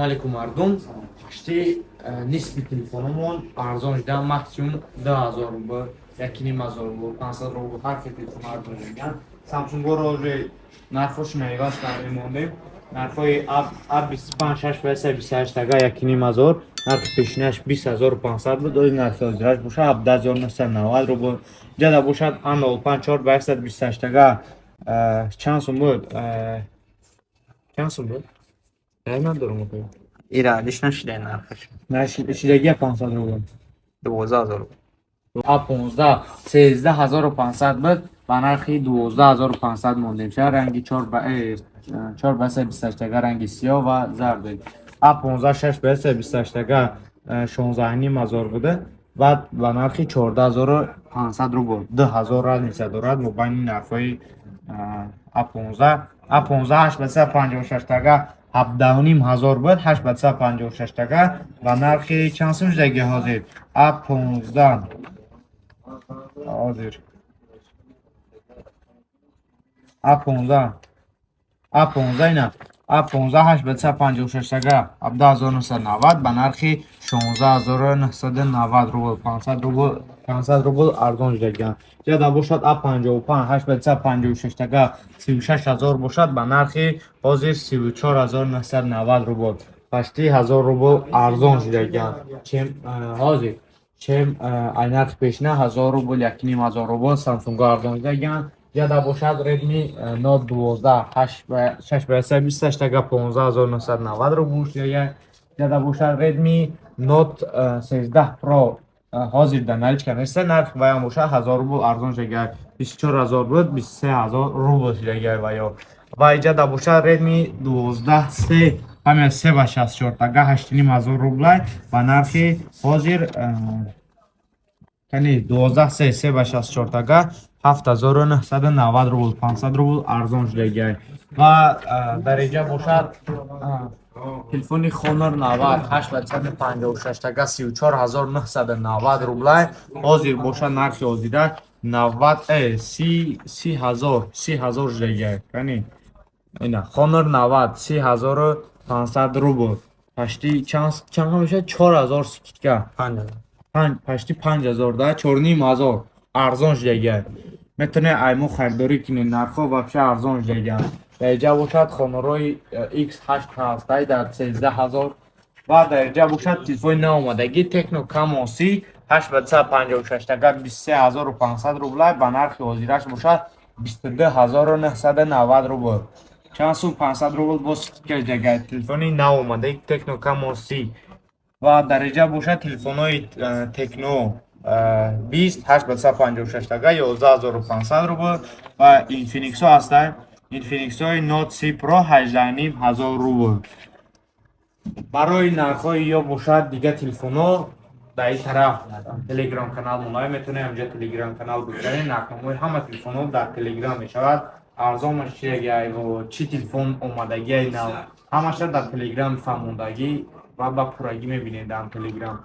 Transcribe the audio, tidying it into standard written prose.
Алейкум, мардум. Почти нисфи телефономон арзон шуда, максимум 2000 рубл, 1500 рубл, 500 рубл ҳар хел телефон арзон шудан. Самсунгоро уже нархошона иваз кардем, мондем. Нархҳои A25 6 ба 128 тага 1500, нархи пешинаш 20 500 буд, ози нархи ҳозираш бошад 17 990 рубл. Ҷада бошад A05 4 ба 128 тага чанд сум буд? Чанд сум буд? Яй надорам охи. Ира алиш нашидай нархаш. Шидагия 500 рубл. 12 000 рубл. А15 13 500 буд, ба нархи 12 500 мондем. Ша ранги 4 ба 4 ба 128 тага, ранги сиёҳ ва зард. А15 6 ба 128 тага 16 500 буда, баъд ба нархи 14 500 рубл. 2000 разница дорад мобайни нархҳои А15. А15 8 ба 156 тага 17 500 буд, 8 ба 156 тага ба нархи чанд сум шудаги ҳозир? А15 ҳозир А15, А15 ина А15 8 ба 156 тага 17 990 ба нархи 16 990 рубл, 500 рубл, 500 рубл арзон шудагианд. Ҷада бошад А55 8 ба 156 тага 36 000 бошад, ба нархи ҳозир 34 990 рубл. Почти 1000 рубл арзон шудагианд. Чем ҳозир, чем ай нархи пешина 1000 рубл, 1500 рубл Самсунго арзон шудагианд. Ҷада бошад Redmi Note 12 8 ба 6 ба 128 тага 15 990 рубл шудагианд. Ҷада бошад Redmi Note 13 Pro ҳозир дар наличка неста, нархи ваям бошад 1000 рубл арзон шудагианд. 24 000 буд, 23 000 рубл шудагианд ваё. Ва иҷада бошад Redmi 12C ҳамин 3 ба 64 тага 8500 рублай ба нархи ҳозир, яъне 12C 3 ба 64 тага 7990 рубл, 500 рубл арзон шудагианд. Ва дар инҷа бошад телефони Honor 90 8 ба 156 тага 34 990 рублай. Ҳозир бошад нархи ҳозира 90 30 30 000, 30 000 шудагианд. Яъне ина Honor 90 30 500 рубл. Почти чанд мешавад? 4000 скидка. 5000. Панҷ, почти 5000 да 4500 арзон шудагианд. Метавонед ай мо харидорӣ кунед, нархҳо вообще арзон шудагианд. Дар инҷа бошад Honor-ҳои X8 ҳастай дар 13 000 ва дар инҷа бошад телефони наомадагӣ Tecno Camon 30 8 ба 156 тага 23 500 рублай, ба нархи ҳозираш бошад 22 990 рубл. Чанд сум? 500 рубл бо скидка шудагианд. Телефони наомадаи Tecno Camon 30. Ва дар инҷа бошад телефонҳои Tecno 20 8 ба 156 тага 11 500 рубл ва Infinix-ҳо ҳастанд. Infinix-ҳои Note 30 Pro 18 500 рубл. Барои нархҳои ё бошад дигар телефонҳо дар ин тараф Телеграм канал монай, метавонед ҳамҷа Телеграм канал бигзаред. Нархномаҳои ҳама телефонҳо дар Телеграм мешавад. Арзонаш чиягиай ва чӣ телефон омадагиай нав, ҳамаша дар Телеграм фаҳмондагӣ ва ба пуррагӣ мебинед дар Телеграм.